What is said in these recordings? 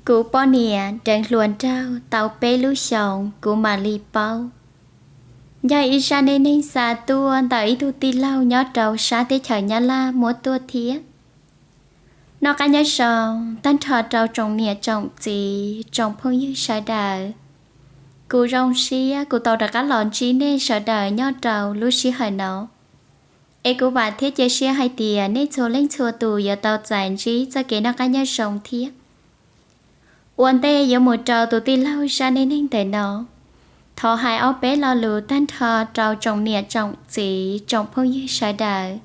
Kuv poj niam deev hluas nraug tau peb lub xyoos kuv mam li paub. Yog ib zaj neej neeg xa tuaj ntawm ib tug tij laug nyob rau sab teb chaws Nyab Laj muab tuaj thiab. Noj qab nyob zoo tag nrho rau tsoom niam tsoom txiv tsoom phooj ywg sawv daws. Kuv zoo siab kuv tau rov qab los ntsib nej sawv daws nyob rau lub sij hawm no. Es kuv vam thiab cia siab hais tias nej txhua leej txhua tus yuav tau txais ntsib txoj kev noj qab nyob zoo thiab. Ua ntej yuav mus rau tus tij laug zaj neej neeg ntawm no, thov hais ob peb lo lus tag nrho rau tsoom niam tsoom txiv tsoom phooj ywg sawv daws.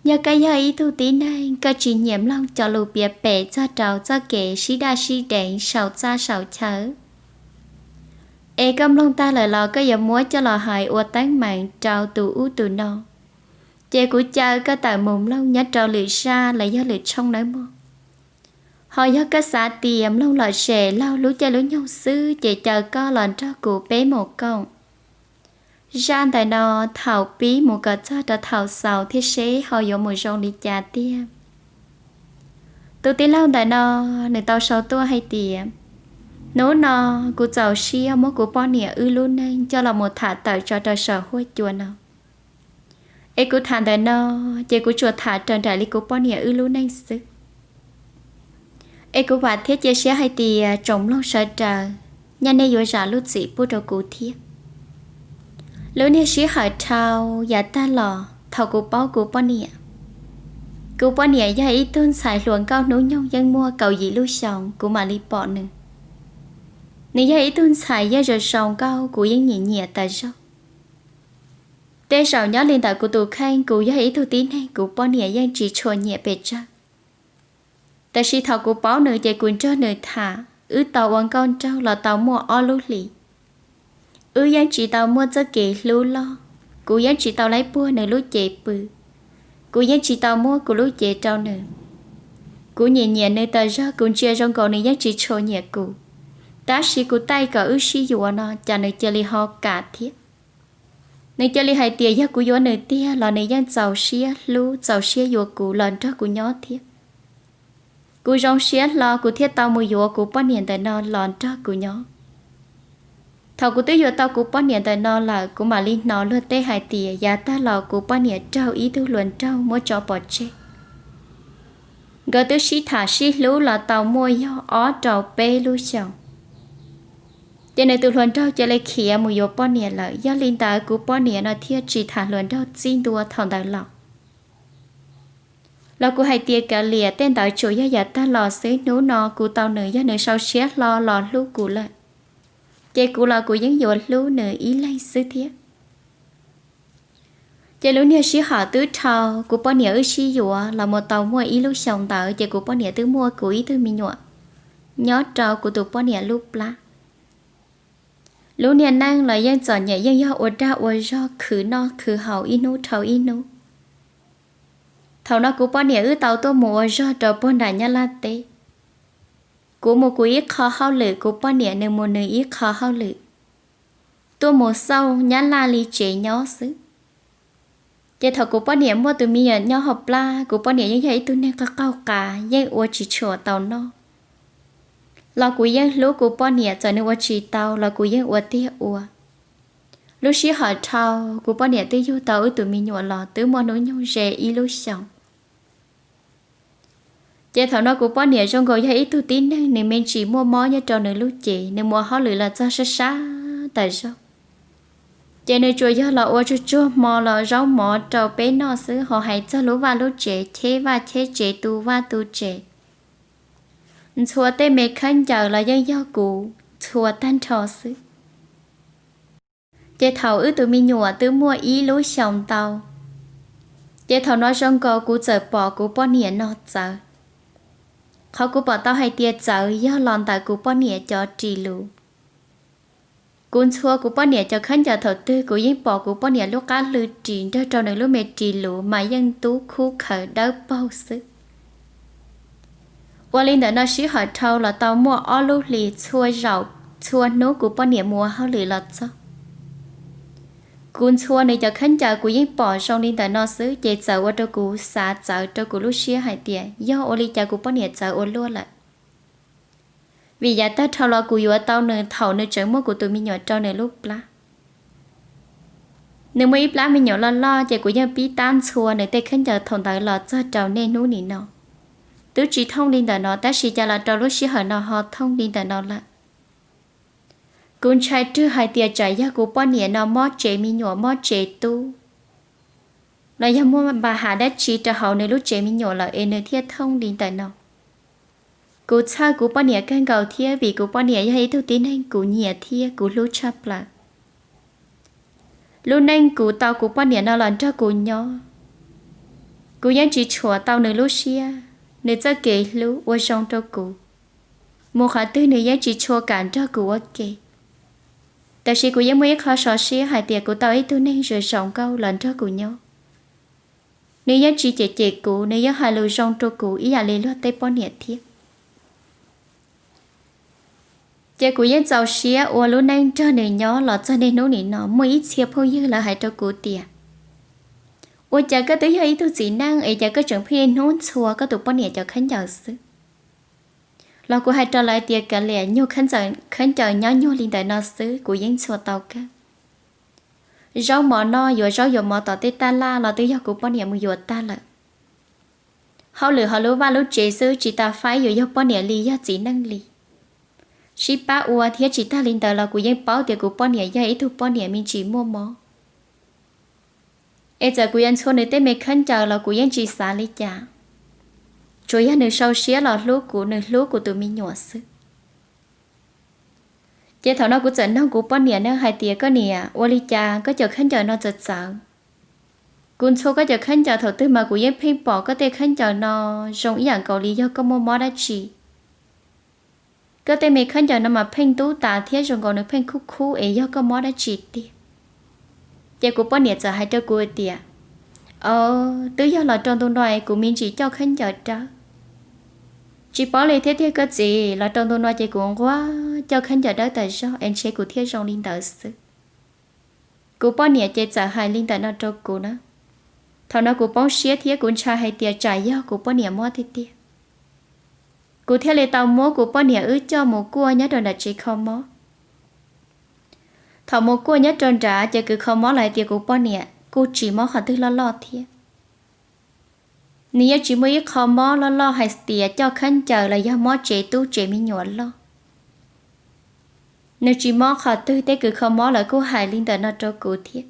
Yog koj yog ib tug tib neeg koj tsis nyiam mloog cov lus piav pem txog rau txoj kev sib daj sib deev saum txaj saum chaw, es koj mloog tag lawm los koj yuav muab coj los hais ua teeb meem rau tus ub tus no, ces kuv caw koj tawm mus mloog nyob rau lwm zaj los yog lwm tshooj nawb mog. Ho yog koj xav tias mloog lom zem laug lub caij lub nyoog xwb ces caw koj los nrog kuv peb mus koom zaj ntawm no thaum pib mus kom txog rau thaum xaus thiab seb ho yuav mus zoo li cas tiag. Tus tij laug ntawm no nws tau sau tuaj hais tias, hnub no kuv txaus siab muab kuv poj niam wb lub neej coj los mus tham tawm tso rau saum huab cua no. Es kuv tham ntawm no, ces kuv tsuas tham raws nraim li kuv poj niam wb lub neej xwb. Es kuv vam thiab cia siab hais tias tsoom mloog sawv daws, nyaj nej yuav zam lub txim pub rau kuv thiab. Lub niag sij hawm dhau yav tag los thaum kuv paub kuv poj niam, kuv poj niam yog ib tug ntxhais hluas nkauj hnub nyoog yeej muaj kaum yim lub xyoos kuv mam li pom nws. Nws yog ib tug ntxhais yeej zoo zoo nkauj kuv yeej nyiam nyiam tas zog. Tej zaum nyob li ntawm kuv tus kheej kuv yog ib tug tib neeg kuv poj niam yeej tsis tshua nyiam pes tsawg. Tab sis thaum kuv paub nws ces kuv nrog nws tham, wb tau ua nkauj nraug los tau muaj ob lub hlis. Wb yeej tsis tau muaj txoj kev hlub loj, kuv yeej tsis tau laib puag nws lub cev pw, kuv yeej tsis tau muab kuv lub cev rau nws. Kuv nyiam nyiam nws tas zog, kuv ntsia zoo nkaus nws yeej tsis tshua nyiam kuv. Tab sis kuv taij kom wb sib yuav no cas nws cia li ho kam thiab. Nws cia li hais tias yog kuv yuav nws tiag los nws yeej txaus siab hlub txaus siab yuav kuv los nrog kuv nyob thiab. Kuv zoo siab hlo kuv thiaj tau mus yuav kuv poj niam ntawm no los nrog kuv nyob. Thaum kuv twb yuav tau kuv poj niam ntawm no lawm kuv mam li hnov luag tej hais tias yav tag los kuv poj niam raug ib tug hluas nraug muab tso pov tseg. Nkawd twb sib tham sib hlub los tau muaj yog ob rau peb lub xyoos, ces nws tus hluas nraug cia li khiav mus yuav poj niam lawm. Yog li ntawd kuv poj niam no thiaj tsis tham hluas nraug txij ntua thaum ntawd los. Los kuv hais tias kav liam, tej ntawd tsuas yog yav tag los xwb, hnub no kuv tau nws yog nws sau siab hlo los hlub kuv lawm, ces kuv los kuv yeej yuav hlub nws ib leeg xwb thiab. Ces lub niag sij hawm twb dhau, kuv poj niam wb sib yuav los mus tau muaj ib lub xyoos ntawd ces kuv poj niam twb muaj kuv ib tug me nyuam nyob rau kuv tus poj niam lub plab. Lub niag neej los yeej txom nyem, yeej yog ua dag ua zog khwv noj khwv haus ib hnub dhau ib hnub. Thaum no kuv poj niam wb tau tuaj mus ua zog rau puag nram Nyab Laj teb. Kuv mus kuv ib qho hauj lwm, kuv poj niam nws mus nws ib qho hauj lwm, tuaj mus xauj Nyab Laj li tsev nyob xwb. Ces thaum kuv poj niam muaj tus me nyuam nyob hauv plab, kuv poj niam yeej yog ib tug neeg qaug qaug qa, yeej ua tsis tshua tau noj. Los kuv yeej hlub kuv poj niam, txawm nws ua tsis tau los kuv yeej ua tiag ua. Lub sij hawm dhau, kuv poj niam twb yug tau wb tus me nyuam los twb muaj hnub nyoog ze ib lub xyoos. Ces thaum no kuv poj niam zoo nkaus yog ib tug tib neeg, nws me ntsis muaj mob nyob rau nws lub cev, nws mus ua hauj lwm los txog sab sab tas zog. Ces nws tsuas yog los ua tsuag tsuag hmo los zaub mov rau peb noj xwb, ho hais txog lub vaj lub tsev, cheb vaj cheb tsev, tu vaj tu tsev, ntxhua tej me khaub ncaws los yeej yog kuv ntxhua tag nrho xwb. Ces thaum wb tus me nyuam twb muaj ib lub xyoos ntau, ces thaum no zoo nkaus kuv txawm pom kuv poj niam no txawv. Qhov kuv pom tau hais tias txawv yog los ntawm kuv poj niam cov ris luv. Kuv ntxhua kuv poj niam cov khaub ncaws thaum twg kuv yeej pom kuv poj niam lub qab hlwb ris nrog rau nws lub me ris luv mas yeej ntub khub khawv dawb paug xwb. Ua li ntawm no sij hawm dhau los tau muaj ob lub hlis, txhua zaum txhua hnub kuv poj niam mus ua hauj lwm los txog, kuv ntxhua nws cov khaub ncaws kuv yeej pom zoo li ntawm no xwb, ces txawm ua rau kuv xav txawv rau kuv lub siab hais tias yog ua li cas kuv poj niam txawv ua luaj lawm. vim yav tag dhau los kuv yuav tau nws thaum nws tseem muab kuv tus me nyuam rau nws lub plab. Nws muaj ib plab me nyuam loj loj ces kuv yeej pib tab ntxhua nws tej khaub ncaws thaum ntawd los txog rau niaj hnub nim no. Twb tsis thooj li ntawm no tab sis cas los rau lub sij hawm no ho thooj li ntawm no lawm. Kuv ntshai rwg hais tias tsam yog kuv poj niam no mob tsev me nyuam mob tsev tub, los yog muaj npa has dab tsi rau hauv nws lub tsev me nyuam lawm es nws thiaj thooj li ntawm no. Kuv txhawj kuv poj niam kawg nkaus thiab vim kuv poj niam yog ib tug tib neeg kuv nyiam thiab kuv hlub tshaj plaws. Lub neej kuv tau kuv poj niam no los nrog kuv nyob, kuv yeej tsis tshuam tau nws lub siab, nws txoj kev hlub ua zoo rau kuv. Mus qhov twg nws yeej tsis tshua kam nrog kuv ua ke. Tab sis kuv yeej muaj ib qho sov siab hais tias kuv tau ib tug neeg zoo zoo nkauj los nrog kuv nyob. Nws yeej tsis cem cem kuv, nws yeej hais lus zoo rau kuv ib yam li luag tej poj niam thiab. Ces kuv yeej txaus siab ua lub neej nrog nws nyob los txog niaj hnub nim no. Muaj ib txhia phooj ywg lawv hais rau kuv tias, ua cas koj twb yog ib tug txiv neej es cas koj tseem pheej niaj hnub ntxhua koj tus poj niam cov khaub ncaws xwb? Los kuv hais rau lawv tias kav liam, nyuag khaub ncaws nyob nyuag li ntawm no xwb kuv yeej ntxhua tau kawg. Zaub mov noj, yuav zaub yuav mov tom tej taj laj los twb yog kuv poj niam mus yuav tag lawm. Hauj lwm hauv lub vaj lub tsev xwb tsis tas faib yuav yog poj niam li yog txiv neej li. Sib pab ua thiab tsis tag li ntawd los kuv yeej paub tias kuv poj niam yog ib tug poj niam me ntsis muaj mob. Es txawm kuv yuav ntxhua nws tej me khaub ncaws los kuv yeej tsis xav li cas. Tsuas yog nws sau siab los hlub kuv, nws hlub kuv tus me nyuam xwb. Ces thaum no kuv txawm nug kuv poj niam ne hais tias, koj niam, ua li cas koj cov khaub ncaws no txawv txawv? Kuv ntxhua koj cov khaub ncaws thaum twg mas kuv yeej pheej pom koj tej khaub ncaws no zoo ib yam nkaus li yog koj muaj mob dab tsi. Koj tej me khaub ncaws no mas pheej ntub tas thiab zoo nkaus nws pheej khub khub es yog koj mob dab tsi tiag? Ces kuv poj niam txawm hais rau kuv tias, o, twb yog los rau ntu no es kuv me ntsis coj khaub ncaws dawb. Tsis paub li thiab tiag koj txiv, los rau ntu no ces kuv nquag coj khaub ncaws dawb tas zog es ntshe kuv thiaj zoo li ntawd xwb. Kuv poj niam ces txawm hais li ntawm no rau kuv na. Thaum no kuv poob siab thiab kuv ntshai hais tias tsam yog kuv poj niam mob tiag tiag. Kuv thiaj li tau muab kuv poj niam wb coj mus kuaj nyob rau nram tsev kho mob. Thaum mus kuaj nyob rau nrad ces kws kho mob lawv hais tias kuv poj niam kuj tsis mob qhov twg loj loj thiab. Nws yeej tsis muaj ib qho mob loj loj hais tias coj khaub ncaws los yog mob tsev tub tsev me nyuam loj. Nws tsis mob qhov twg, tej kws kho mob lawv kuj hais li ntawm no rau kuv thiab.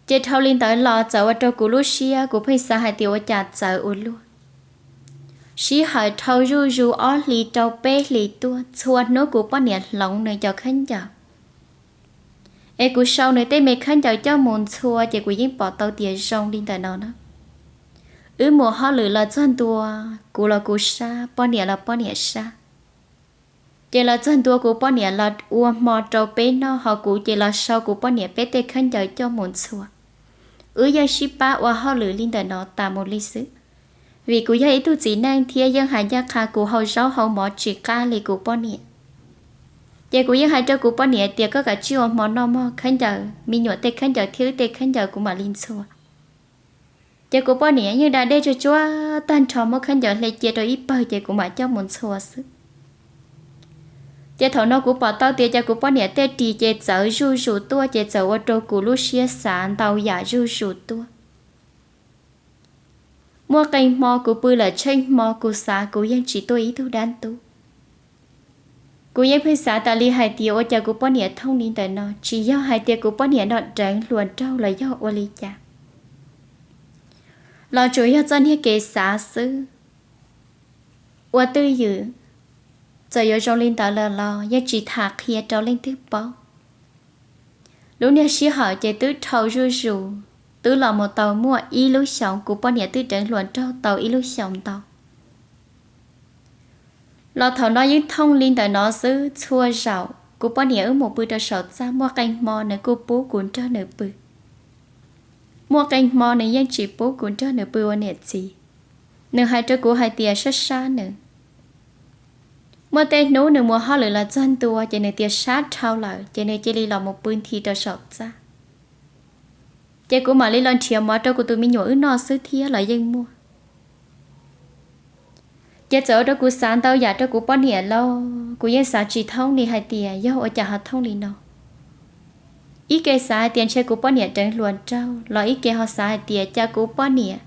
Ces dhau li ntawd los txawm ua rau kuv lub siab, kuv pheej xav hais tias ua cas txawv ua luaj. Sij hawm dhau zuj zus ob hlis rau peb hlis tuaj, txhua hnub kuv poj niam hloov nws cov khaub ncaws es kuv sau nws tej me khaub ncaws coj mus ntxhua ces kuv yeej pom tau tias zoo li ntawm no na. Wb mus hauj lwm los txog ntua, kuv los kuv sab, poj niam los poj niam sab. Ces los txog ntua kuv poj niam los ua hmo rau peb noj, ho kuv ces los sau kuv poj niam peb tej khaub ncaws coj mus ntxhua. Wb yeej sib pab ua hauj lwm li ntawm no tas mus li xwb. Vim kuv yog ib tug txiv neej thiab yeej hais ncaj qha kuv hau zaub hau mov tsis qab li kuv poj niam. Ces kuv yeej hais rau kuv poj niam tias koj kav tsij ua hmo noj mog, khaub ncaws, me nyuam tej khaub ncaws thiab wb tej khaub ncaws kuv mam li ntxhua. Ces kuv poj niam yeej da dej tsuag tsuag tag nrho muab khaub ncaws hle cia rau ib pawg ces kuv mam coj mus ntxhua xwb. Ces thaum no kuv pom tau tias cas kuv poj niam tej ris ces txawv zuj zus tuaj ces txawm ua rau kuv lub siab xav ntau yam zuj zus tuaj. Muaj qee hmo kuv pw lawm tsheej hmo kuv xav kuv yeej tsis tuaj ib tug dab ntub. Kuv yeej pheej xav tas li hais tias ua cas kuv poj niam thooj li ntawm no, tsis yog hais tias kuv poj niam no deev hluas nraug los yog ua li cas, los tsuas yog txoj niag kev xav xwb. Ua twj ywm, txawm yuav zoo li ntawd lawm los yeej tsis tham qhia rau leej twg paub. Lub niag sij hawm ces twb dhau zuj zus, twb los mus tau muaj ib lub xyoos kuv poj niam twb deev hluas nraug tau ib lub xyoos ntau. Los thaum no yeej thooj li ntawm no xwb, txhua zaus kuv poj niam wb mus pw rau saum txaj muaj qee hmo nws kuj pub kuv nrog nws pw. Muaj qee hmo nws yeej tsis pub kuv nrog nws pw ua niam txiv. Nws hais rau kuv hais tias sab sab nws. Muaj tej hnub nws mus hauj lwm los txog ntua ces nws tias sab dhau lawm ces nws cia li los mus pw nthi rau saum txaj. Ces kuv mam li los nrhiav mov rau kuv tus me nyuam wb noj xwb thiab los yeej muaj. Ces txawm ua rau kuv xav ntau yam rau kuv poj niam los kuv yeej xav tsis thoob li hais tias yog ua cas ho thooj li no. Ib ke xav hais tias ntshe kuv poj niam deev hluas nraug los ib ke ho xav hais tias cas kuv poj niam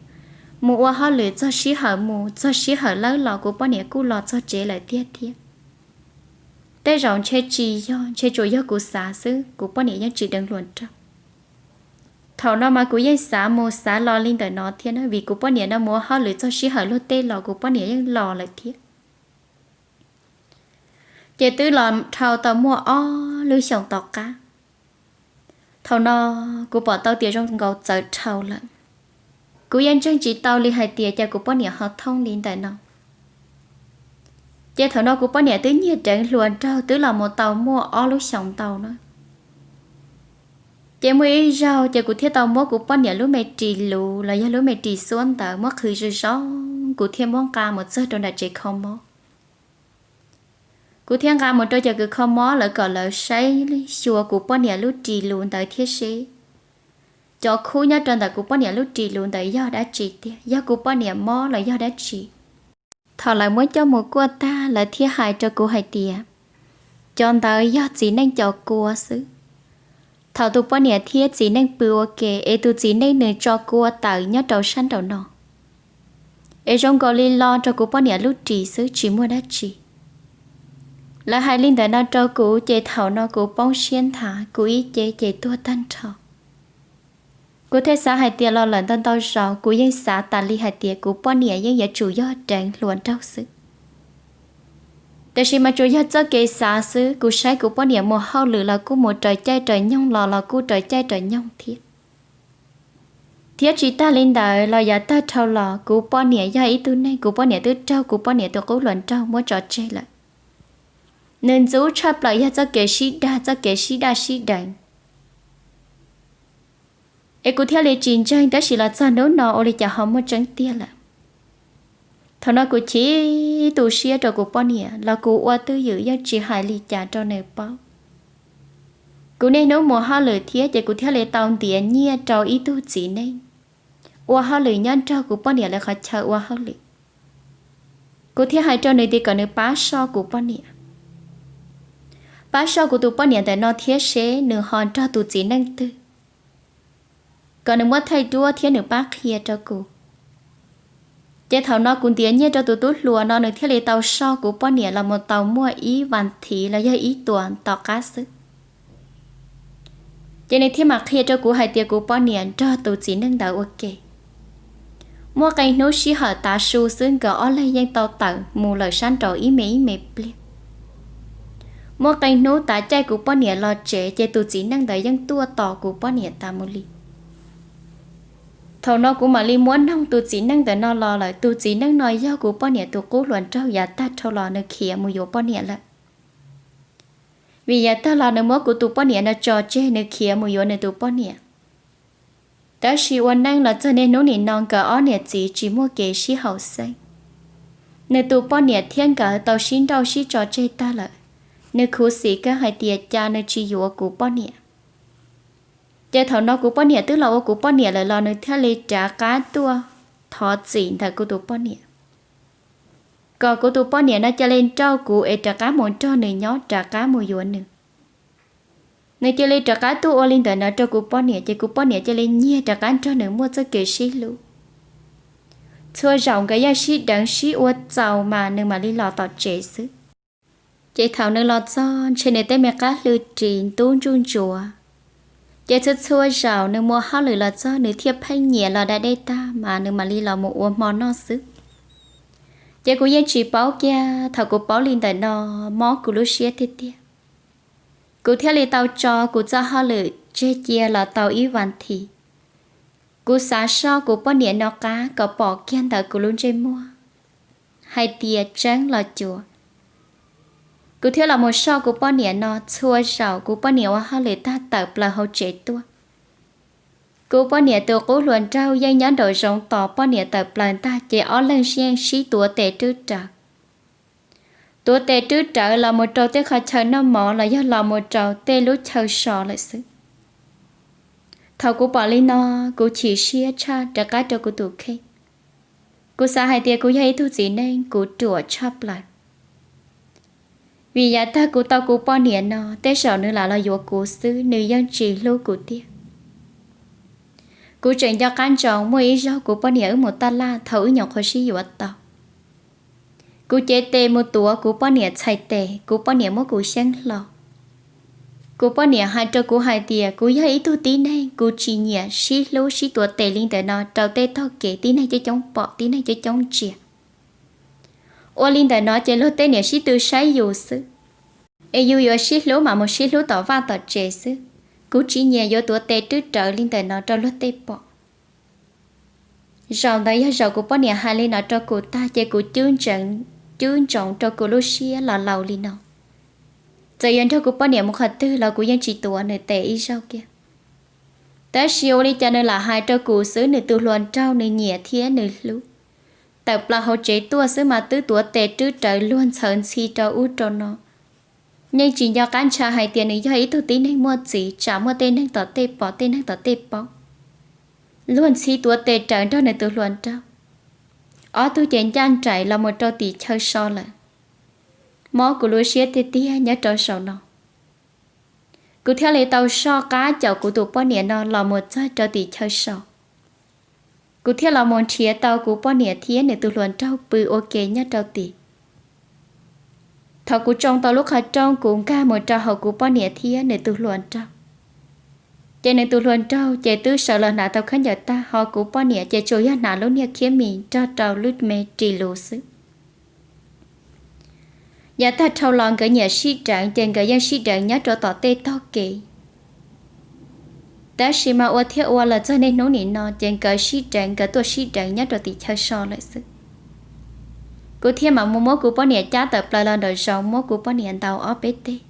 mus ua hauj lwm txog sij hawm mus txog sij hawm lawm los kuv poj niam kuj los txog tsev lawm tiag thiab. Tej zaum ntshe tsis yog, ntshe tsuas yog kuv xav xwb, kuv poj niam yeej tsis deev hluas nraug. Thaum no mas kuv yeej xav mus xav los li ntawm no thiab na, vim kuv poj niam no mus ua hauj lwm txog sij hawm luag tej los kuv poj niam yeej los lawm thiab. Ces twb los dhau tau muaj ob lub xyoos tom qab. Thaum no kuv pom tau tias zoo nkaus txawv dhau lawm. Kuv yeej ntseeg tsis tau li hais tias cas kuv poj niam ho thooj li ntawm no. Ces thaum no kuv poj niam twb nyiag deev hluas nraug twb los mus tau muaj ob lub xyoos ntau na. Ces muaj ib zaug ces kuv thiaj tau muab kuv poj niam lub me ris luv los yog lub me ris xuab ntawd muab qhwv zoo zoo, kuv thiaj muab nqa mus txog rau nram tsev kho mob. Kuv thiaj nqa mus rau cov kws kho mob lawv kom lawv saib xyuas kuv poj niam lub ris luv ntawd thiab seb cov khub nyob rau ntawm kuv poj niam lub ris luv ntawd yog dab tsi tiag, yog kuv poj niam mob los yog dab tsi. Thaum lawv muab coj mus kuaj tag lawv thiaj hais rau kuv hais tias cov ntawd yog txiv neej cov kua xwb. Thaum tus poj niam thiab txiv neej pw ua ke es tus txiv neej nws tso kua tawm nyob rau sab nraum no, es zoo nkaus li lo rau kuv poj niam lub ris xwb tsis muaj dab tsi. Lawv hais li ntawd no rau kuv ces thaum no kuv poob siab nthav, kuv ib ce ces tuag tag nrho. Kuv thiaj xav hais tias los lawm ntau ntau zaus kuv yeej xav tas li hais tias kuv poj niam yeej yuav tsum yog deev hluas nraug xwb. Tiam sis mas tsuas yog txoj kev xav xwb, kuv saib kuv poj niam mus hauj lwm los kuj mus raws caij raws nyoog los los kuj raws caij raws nyoog thiab. Thiab tsis tag li ntawd los yav tag dhau los kuv poj niam yog ib tug neeg kuv poj niam twb raug kuv poj niam tus qub hluas nraug muab tso tseg lawm. Nws ntxub tshaj plaws yog txoj kev sib dag, txoj kev sib daj sib deev. Es kuv thiaj li tsis ntseeg tab sis los txog hnub no ua li cas ho muaj tseeb tiag lawm. Thaum no kuv chim tu siab rau kuv poj niam los kuv ua twj ywm yeej tsis hais li cas rau nws paub. Kuv niaj hnub mus hauj lwm thiab ces kuv thiaj li tau ntiav nyiaj rau ib tug txiv neej ua hauj lwm nyob nrog kuv poj niam lawv qhov chaw ua hauj lwm. Kuv thiaj hais rau nws tias kom nws pab soj kuv poj niam, pab soj kuv tus poj niam ntawm no thiab seb nws ho nrog tus txiv neej twg, kom nws muab thaij duab thiab nws pab qhia rau kuv. Ces thaum no kuv ntiav nyiaj rau tus tub hluas no nws thiaj li tau soj kuv poj niam los mus tau muaj ib vas thiv los yog ib tuas tom qab xwb. Ces nws thiaj mam qhia rau kuv hais tias kuv poj niam nrog tus txiv neej ntawd ua ke. Muaj qee hnub sij hawm tav su xwb nkawd ob leeg yeej tau tawm mus lawm sab nraud ib me ib me pliag. Muaj qee hnub tav caij kuv poj niam los tsev ces tus txiv neej ntawd yeej tuaj tos kuv poj niam tas mus li. Thaum no kuv mam li muab noog tus txiv neej ntawm no los lawm, tus txiv neej no yog kuv poj niam tus qub hluas nraug yav tag dhau los nws khiav mus yuav poj niam lawm. Vim yav tag los nws muab kuv tus poj niam no tso tseg nws khiav mus yuav nws tus poj niam. Tab sis ua neej los txog niaj hnub nim no nkawd ob niam txiv tsis muaj kev sib haum xeeb. Nws tus poj niam thiab nkawd tau sib nrauj sib tso tseg tag lawm. Nws khuv xim kawg hais tias cas nws tsis yuav kuv poj niam. Ces thaum no kuv poj niam twb los ua kuv poj niam lawm los nws thiaj li rov qab tuaj thov txim ntawm kuv tus poj niam, kom kuv tus poj niam no cia li nrauj kuv es rov qab mus nrog nws nyob rov qab mus yuav nws. Nws cia li rov qab tuaj ua li ntawd no rau kuv poj niam ces kuv poj niam cia li nyiag rov qab nrog nws muaj txoj kev sib hlub. Txhua zaus nkawd yeej sib deev sib ua txaus mas nws mam li los tom tsev xwb. Ces thaum nws los txog ntshe nws tej me qab hlwb ris ntub ntsuj ntsuav. Ces txhua txhua zaus nws mus hauj lwm los txog nws thiaj pheej nyiam los da dej tag mas nws mam li los mus ua hmo noj xwb. Ces kuv yeej tsis paub kiag, thaum kuv paub li ntawm no mob kuv lub siab tiag tiag. Kuv thiaj li tau tso kuv txoj hauj lwm tseg cia los tau ib vas thiv. Kuv xav soj kuv poj niam no qab kom pom kiag ntawm kuv lub ntsej muag hais tias tseeb los cuav. Kuv thiaj los mus soj kuv poj niam no txhua zaus kuv poj niam ua hauj lwm tag tawm plaws hauv tsev tuaj. Kuv poj niam tus qub hluas nraug yeej nyob nraum zoov tos poj niam tawm plaws ntag ces ob leeg yeej sib tuav tes rwb rawv. Tuav tes rwb rawv los mus rau tej qhov chaw noj mov los yog los mus rau tej lub chaw so lawm xwb. Thaum kuv pom li no, kuv chim siab tshaj rov qab rau kuv tus kheej. Kuv xav hais tias kuv yog ib tug txiv neej kuv ruam tshaj plaws, vim yav tag kuv tau kuv poj niam no tej zaum nws lam los yuav kuv xwb, nws yeej tsis hlub kuv tiag. Kuv tseem nco qab ntsoov muaj ib zaug kuv poj niam wb mus taj laj thaum wb nyuam qhuav sib yuav tau. Kuv cev tes mus tuav kuv poj niam txhais tes, kuv poj niam muab kuv xyeeb hlo. Kuv poj niam hais rau kuv hais tias kuv yog ib tug tib neeg kuv tsis nyiam sib hlub sib tuav tes li ntawm no rau tej tog kev tib neeg coob coob pom tib neeg coob coob ntsia. Ua li ntawm no ces luag tej niam sib tw saib yus xwb, es yus yuav sib hlub mas mus sib hlub tom vaj tom tsev xwb. Kuv tsis nyiam yuav tuav tes rwb rawv li ntawm no rau luag tej pom. Zaum ntawd yog zaum kuv poj niam hais li no rau kuv tag ces kuv cwb ntsoov rau kuv lub siab los laus li no. Txawm yuav nrog kuv poj niam mus qhov twg los kuv yeej tsis tuav nws tes ib zaug kiag. Tab sis ua li cas nws lam hais rau kuv xwb, nws tus hluas nraug nws nyiam thiab nws hlub, tawm plaws hauv tsev tuaj xwb mas twb tuav tes rwb rawv luag ntxhawv ntxhi rau ub rau no. Yeej tsis nco qab ntsha hais tias nws yog ib tug tib neeg muaj txiv, tsam muaj tej neeg tom tej pom tej neeg tom tej paub. Luag ntxhi tuav tes rawv nrog nws tus hluas nraug, ob tug ces ncaj nraim los mus rau tim chaw so lawm. Mob kuv lub siab tiag tiag nyob rau saum no. Kuv thiaj li tau soj qab caum kuv tus poj niam no los mus txog rau tim chaw so. Kuv thiaj los mus nrhiav tau kuv poj niam thiab nws tus hluas nraug pw ua ke nyob rau tid. Thaum kuv tsoo tau lub qhov rooj kuv nkag mus rau hauv kuv poj niam thiab nws tus hluas nraug, ces nws tus hluas nraug ces twb sawv los hnav tau khaub ncaws tag, ho kuv poj niam ces tsuas yog hnav lub niag khiab mis nrog rau lub me ris lus xwb. Yav tag dhau los nkawd nyiam sib deev ces nkawd yeej sib deev nyob rau tom tej tog kev. Tab sis mas ua thiab ua los txog niaj hnub nim no ces nkawd sib deev, nkawd tuaj sib deev nyob rau tim chaw so lawm xwb. Kuv thiaj mam mus muab kuv poj niam cab tawm plaws los nraum zoov, muab kuv poj niam ntaus ob peb teg.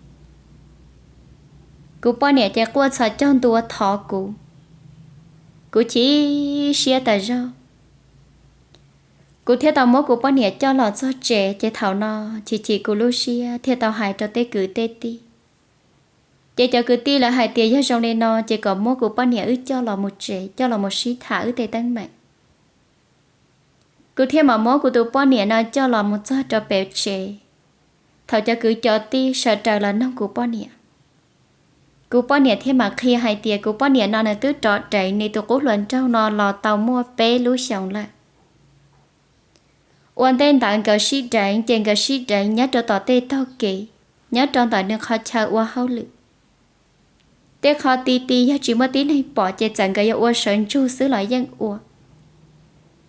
Kuv poj niam ces quaj txhos caug ntua thov kuv. Kuv chim siab tas zog. Kuv thiaj tau muab kuv poj niam coj los txog tsev, ces thaum no chim chim kuv lub siab thiaj tau hais rau tej kwv tej tij. Ces cov kwv tij lawv hais tias yog zoo li no ces kom muab kuv poj niam wb coj los mus tsev, coj los mus sib tham wb tej teeb meem. Kuv thiaj mam muab kuv tus poj niam no coj los mus txog rau pem tsev. Thaum cov kwv cov tij sawv daws los noog kuv poj niam, kuv poj niam thiaj mam qhia hais tias kuv poj niam no nws twb rov deev nws tus qub hluas nraug no los tau muaj peb lub xyoos lawm. Ua ntej ntawd nkawd sib deev ces nkawd sib deev nyob rau tom tej tog kev, nyob rau ntawm nws qhov chaw ua hauj lwm. Tej qhov ti ti yog tsis muaj tib neeg pom ces txawm nkawd yuav ua sawv ntsug xwb los yeej ua.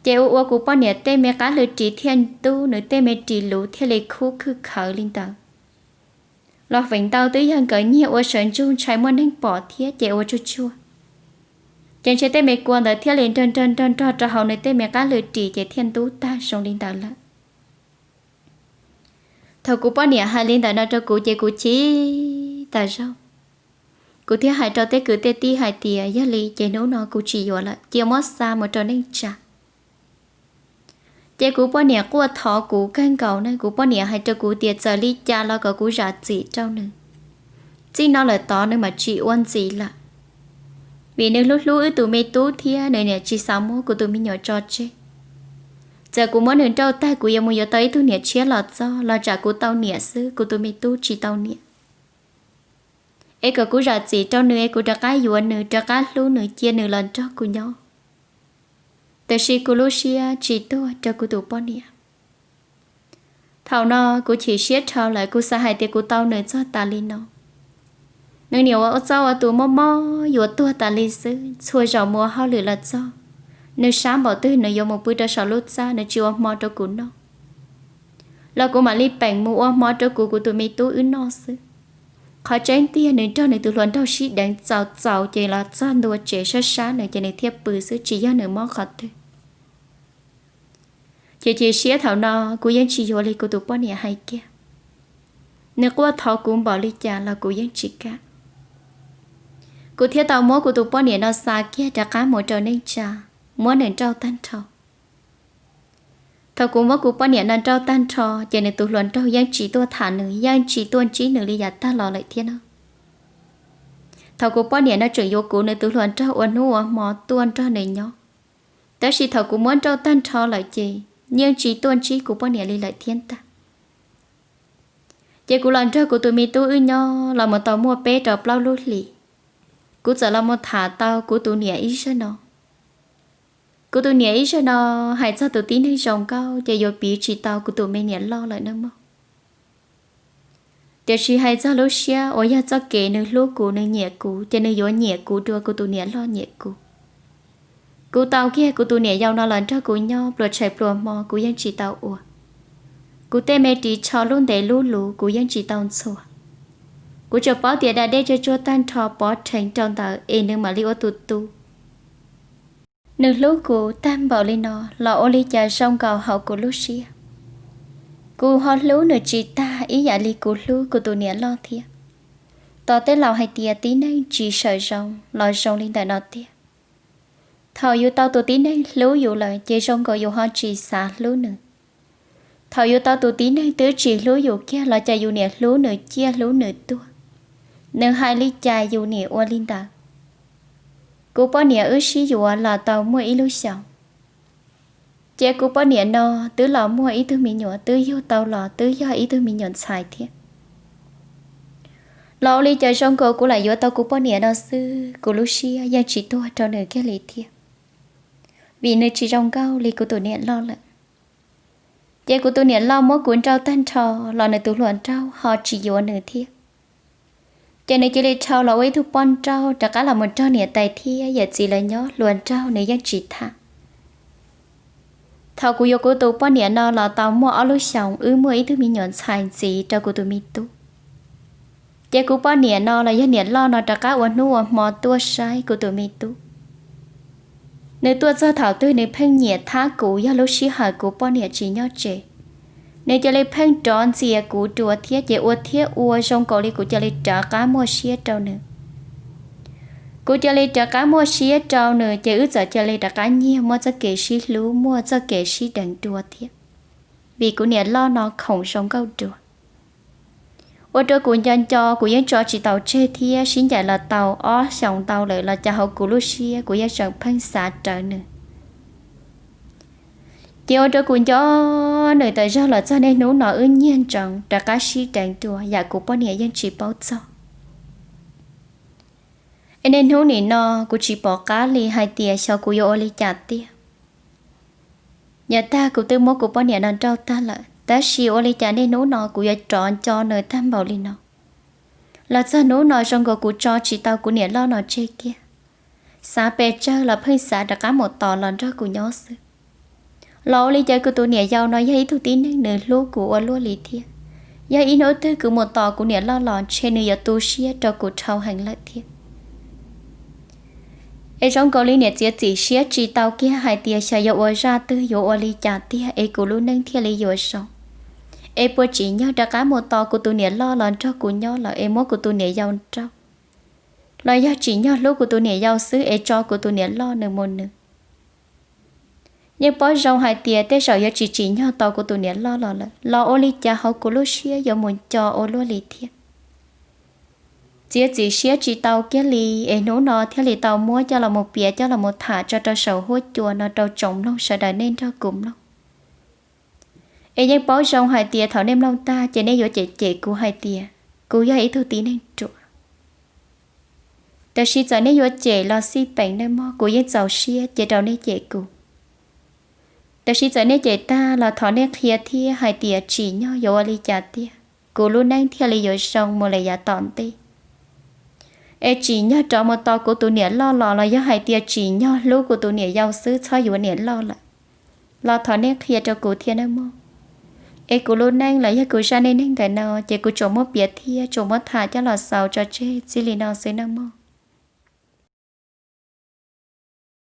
Ces ua ua kuv poj niam tej me qab hlwb ris thiaj ntub, nws tej me ris luv thiaj li khub khwj khawv li ntawd. Los feem ntau twb yog nkawd nyiag ua sawv ntsug ntshai muaj neeg pom thiab ces ua tsuag tsuag. Ces ntshe tej me kua ntawd thiaj li nrog nrog nrog nrog rau hauv nws tej me qab hlwb ris ces thiaj ntub tag zoo li ntawd lawm. Thaum kuv poj niam hais li ntawd no rau kuv ces kuv chim tas zog. Kuv thiaj hais rau tej kwv tej tij hais tias yog li ces hnub no kuv tsis yuav lawm, cia muab xa mus rau neej tsa. Ces kuv poj niam quaj thov kuv kawg nkaus ne, kuv poj niam hais rau kuv tias txawm li cas los kom kuv zam txim rau nws. Txij no lawm tod nws mam tsis ua ntxiv lawm, vim nws hlub hlub wb tus me tub thiab nws niam tsis xav muab kuv tus me nyuam tso tseg. Txawm kuv muab nws nrauj tag kuv yuav mus yuav tau ib tug niam tshiab los txog los tsam kuv tau niam xwb, kuv tus me tub tsis tau niam. Es kom kuv zam txim rau nws es kuv rov qab yuav nws, rov qab hlub nws, cia nws los nrog kuv nyob. Tiam sis kuv lub siab tsis tuag rau kuv tus poj niam. Thaum no kuv chim siab dhau lawm, kuv xav hais tias kuv tau nws txog tas li no. Nws niam ua txoj ua tus mob mob yuav tuag tas li xwb, txhua zaus mus ua hauj lwm los txog, nws sab npaum twg nws yuav mus pw rau saum lub txaj, nws tsis ua hmo rau kuv noj los kuv mam li peem mus ua hmo rau kuv, kuv tus me tub wb noj xwb. Qhov tseeb tiag nws nrog nws tus hluas nraug sib deev txaus txaus ces los txog ntua tsev sab sab nws ces nws thiaj pw xwb, tsis yog nws mob qhov twg. Ces chim siab thaum no kuv yeej tsis yuav li kuv tus poj niam hais kiag. Nws quaj thov kuv npaum li cas los kuv yeej tsis kam. Kuv thiaj tau muab kuv tus poj niam no xa kiag rov qab mus rau neej tsa, muab nws nrauj tag nrho. Thaum kuv muab kuv poj niam no nrauj tag nrho ces nws tus hluas nraug yeej tsis tuaj tham nws, yeej tsis tuaj ntsib nws li yav tag los lawm thiab no. Thaum kuv poj niam no tseem yuav kuv, nws tus hluas nraug ua hnub ua hmo tuaj nrog nws nyob. Tab sis thaum kuv muab nrauj tag nrho lawm ces yeej tsis tuaj ntsib kuv poj niam li lawm thiab ntag. Ces kuv los nrog kuv tus me tub wb nyob los mus tau muaj peb rau plaub lub hlis, kuv txawm los mus tham tau kuv tus niam ib zag no. Kuv tus niam ib zag no hais txog tus tib neeg zoo nkauj ces yuav piv tsis tau kuv tus me niam loj lawm nawb mog. Tiam sis hais txog lub siab uas yog txoj kev nws hlub kuv, nws nyiam kuv, ces nws yuav nyiam kuv dua kuv tus niam loj nyiam kuv. Kuv tau kiag kuv tus niam yau no los nrog kuv nyob pluas tshais pluas hmo kuv yeej tsis tau ua. Kuv tej me ris tsho lub ntev lub luv kuv yeej tsis tau ntxhua. Kuv tsuas paub tias da dej tsuag tsuag tag nrho pov rheev rau ntawd es nws mam li ua tus tu. Nws hlub kuv tag npaum li no los ua li cas zoo nkaus hauv kuv lub siab, kuv ho hlub nws tsis tag ib yam li kuv hlub kuv tus niam loj thiab. Tos tej laus hais tias tib neeg tsis sawm zoo los zoo li ntawm no tiag. Thaum yus tau tus tib neeg hlub yus lawm ces zoo nkaus yus ho tsis xav hlub nws. Thaum yus tau tus tib neeg twb tsis hlub yus kiag los cas yus niam hlub nws ciaj hlub nws tuag. Nws hais li cas yus niam ua li ntawd. Kuv poj niam wb sib yuav los tau muaj ib lub xyoos, ces kuv poj niam no twb los muaj ib tug me nyuam, twb yug tau los twb yog ib tug me nyuam ntxhais thiab. Los ua li cas zoo nkaus kuv lam yuav tau kuv poj niam no xwb kuv lub siab yeej tsis tuag rau nws kiag li thiab, vim nws tsis zoo nkauj li kuv tus niam loj lawm. Ces kuv tus niam loj muab kuv nrauj tag nrho los nws tus hluas nraug ho tsis yuav nws thiab. Ces nws cia li dhau los ua ib tug poj nrauj rov qab los mus nrog niam tais thiab yawm txiv lawv nyob, hluas nraug nws yeej tsis tham. Thaum kuv yuav kuv tus poj niam no los tau muaj ob lub xyoos wb muaj ib tug me nyuam ntxhais ntxiv rau kuv tus me tub. Ces kuv poj niam no los yog niam loj no rov qab ua hnub ua hmo tuaj saib kuv tus me tub. Nws tuaj txog thaum twg nws pheej nyiam thab kuv, yog lub sij hawm kuv poj niam tsis nyob tsev, nws cia li pheej rov ntxias kuv dua thiab ces ua thiab ua zoo nkaus li kuv cia li rov qab muaj siab rau nws. Kuv cia li rov qab muaj siab rau nws ces wb txawm cia li rov qab nyiag muaj txoj kev sib hlub muaj txoj kev sib deev dua thiab, vim kuv niam loj no khoom zoo nkauj dua. Ua rau kuv nco nco kuv yeej tso tsis tau tseg thiab sib ncaim los tau ob xyoos ntau lawm los cas hauv kuv lub siab kuv yeej tseem pheej xav rawv nws. Ces ua rau kuv nco nws tas zog los txog niaj hnub no wb nyiag ntsoov rov qab sib deev dua yam kuv poj niam yeej tsis paub txog. Es niaj hnub nim no kuv tsis pom qab li hais tias xyov kuv yuav ua li cas tiag. Yav tag kuv twb muab kuv poj niam no nrauj tag lawm tab sis ua li cas niaj hnub no kuv yuav rov nco nws tag npaum li no. Los txog hnub no zoo nkaus kuv tso tsis tau kuv niam loj no tseg kiag. Xav pes tsawg los pheej xav rov qab mus tos los nrog kuv nyob xwb. Los ua li cas kuv tus niam yau no yog ib tug tib neeg nws hlub kuv ua luaj li thiab. Yog ib hnub twg kuv mus tos kuv niam loj los ntshe nws yuav tu siab rau kuv dhau heev lawm thiab. Es zoo nkaus li niam txiav txim siab tsis tau kiag hais tias xyov yuav ua zaj twg yuav ua li cas tiag es kuv lub neej thiaj li yuav zoo. Es puas tsim nyog rov qab mus tos kuv tus niam loj los nrog kuv nyob lawm es muab kuv tus niam yau nrauj, los yog tsim nyog hlub kuv tus niam yau xwb es tso kuv tus niam loj nws mus nws. Yeej paub zoo hais tias tej zaum yuav tsis tsim nyog tos kuv tus niam loj los lawm los ua li cas hauv kuv lub siab yuav mus nco ua luaj li thiab. Txiav txim siab tsis tau kiag li, es hnub no thiaj li tau muab coj los mus piav coj los mus tham tso rau saum huab cua no rau tsoom mloog sawv daws nej nrog kuv mloog. Es yeej paub zoo hais tias thaum nej mloog tag ces nej yuav cem cem kuv hais tias kuv yog ib tug tib neeg ruam. Tab sis txawm nej yuav cem los xij peem nej mog, kuv yeej txaus siab cia rau nej cem kuv. Tab sis txawm nej cem tag los thov nej qhia thiab hais tias tsim nyog yuav ua li cas tiag kuv lub neej thiaj li yuav zoo mus lawm yav tom ntej. Es tsim nyog rov mus tos kuv tus niam loj los los yog hais tias tsim nyog hlub kuv tus niam yau xwb txhob yuav niam loj lawm, los thov nej qhia rau kuv thiab nawb mog. Es kuv lub neej los yog kuv zaj neej neeg ntawm no ces kuv tsuas muab piav thiab tsuas muab tham coj los xaus tso tseg txij li no xwb nawb mog.